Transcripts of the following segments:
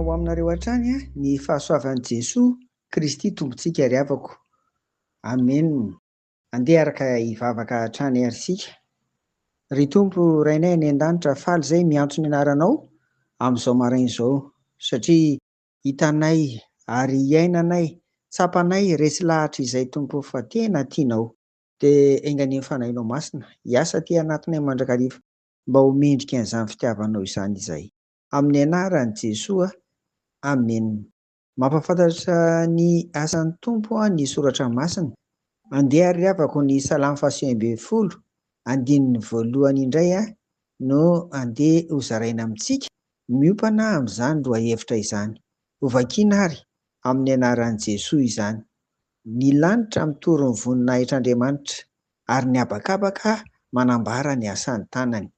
Ho aminareo hatrany ny fahasoavan'i Jesoa Kristy Tompontsika ry havako. Amen. Andeha araka hivavaka hatrany ary isika. Ry Tompo Rainay any an-danitra, faly izay miantso ny anaranao amin'izao maraina izao satria hitanay ary iainanay, tsapanay, resy lahatra izay Tompo fa tena tianao. Dia enganie ny Fanahinao Masina hiasa aty anatinay mandrakariva mba ho mendrika an'izany fitiavanao izany izahay. Amin'ny anaran'i Jesoa, Amena. Mampahafantatra ny asan'ny Tompo ny soratra masina. Andeha ary ry havako ny Salamo faha-19, andininy voalohany indray no andeha hozaraina amintsika, miompana amin'izany lohahevitra izany. Hovakiana ary amin'ny anaran'i Jesoa izany. Ny lanitra mitory ny voninahitr'Andriamanitra, ary ny habakabaka manambara ny asan'ny tanany.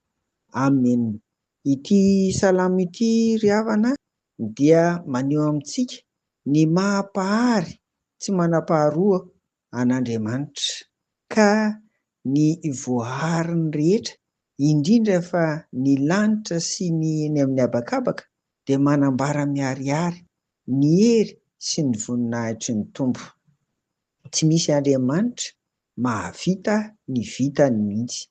Amena. Ity salamo ity ry havana dia maneho amintsika ny maha Mpahary tsy manam-paharoa an'Andriamanitra, ka ny voahariny rehetra, indrindra fa ny lanitra sy ny eny amin'ny habakabaka dia manambara miharihary ny hery sy ny voninahitry ny Tompo. Tsy misy Andriamanitra mahavita ny vitany mihitsy.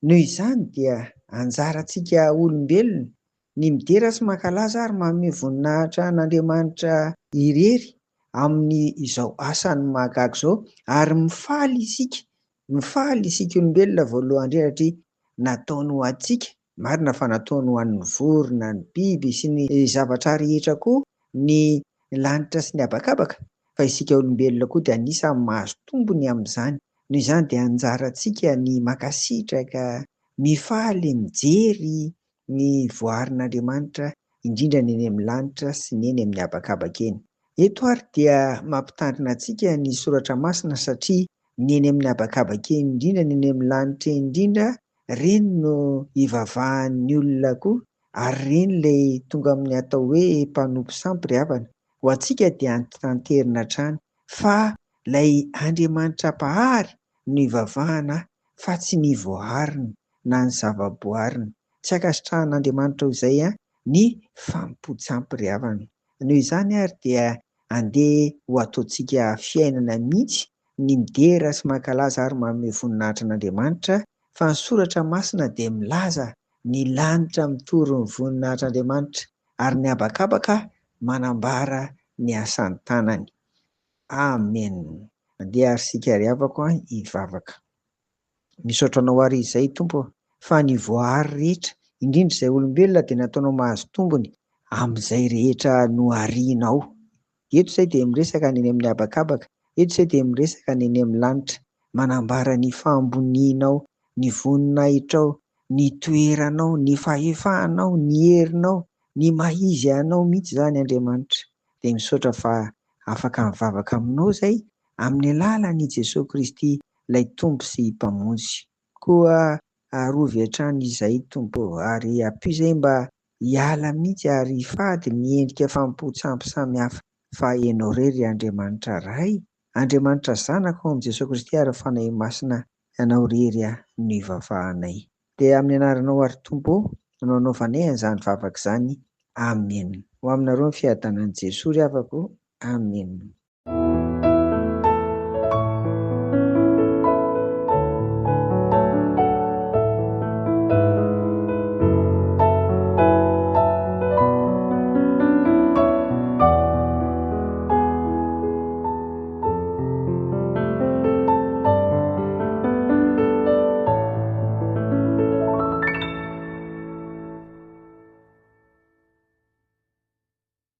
Noho izany dia anjarantsika olombelona ny midera sy mankalaza ary manome voninahitra an'Andriamanitra irery amin'ny izao asany mahagaga izao ary mifaly isika, mifaly isika olombelona voalohany indrindra satria nataony ho antsika, marina fa nataony ho an'ny vorona, ny biby sy ny zavatra rehetra koa ny lanitra sy ny habakabaka fa isika olombelona koa dia anisan'ny mahazo tombony amin'izany. Noho izany dia anjarantsika ny mankasitraka, mifaly, mijery ny voaharin'Andriamanitra, indrindra ny eny amin'ny lanitra sy ny eny amin'ny habakabaka eny. Eto ary dia mampitandrina antsika ny soratra masina satria ny eny amin'ny habakabaka eny indrindra, ny eny amin'ny lanitra eny indrindra, ireny no ivavahan'ny olona koa ary ireny ilay tonga amin'ny atao hoe mpanompo sampy ry havana. Ho antsika dia antitanterina hatrany fa ilay Andriamanitra Mpahary no ivavahana fa tsy ny voahariny na ny zava-boariny. Tsy ankasitrahan'Andriamanitra ho izay ny fanompoan-tsampy ry havana. Noho izany ary dia andeha ho ataontsika fiainana mihitsy ny midera sy mankalaza ary manome voninahitra an'Andriamanitra fa ny soratra masina dia milaza ny lanitra mitory ny voninahitr'Andriamanitra ary ny habakabaka manambara ny asan'ny tanany. Amen. Andeha ary isika ry havako an hivavaka. Misaotra anao ary izay Tompo ô, fa ny voahary rehetra, indrindra izay olombelona dia nataonao mahazo tombony amin'izay rehetra noharianao. Eto izay dia miresaka ny eny amin'ny habakabaka, eto izay dia miresaka ny eny amin'ny lanitra, manambara ny fahambonianao, ny voninahitrao, ny toeranao, ny fahefanao, ny herinao, ny maha izy anao mihitsy izany Andriamanitra. Dia misaotra fa afaka mivavaka aminao izay amin'ny alalan'i Jesoa Kristy ilay Tompo sy Mpamonjy. Koa arovy hatrany izay Tompo ô, ary ampio izay mba hiala mihitsy ary hifady ny endrika fanompoan-tsampy samihafa fa Ianao irery Andriamanitra Ray, Andriamanitra Zanaka ao amin'i Jesoa Kristy ary Fanahy Masina Ianao irery no ivavahanay. Dia amin'ny anaranao àry Tompo ô no anaovanay an'izany vavaka izany. Amena. Ho aminareo ny fiadanan'i Jesoa ry havako. Amena.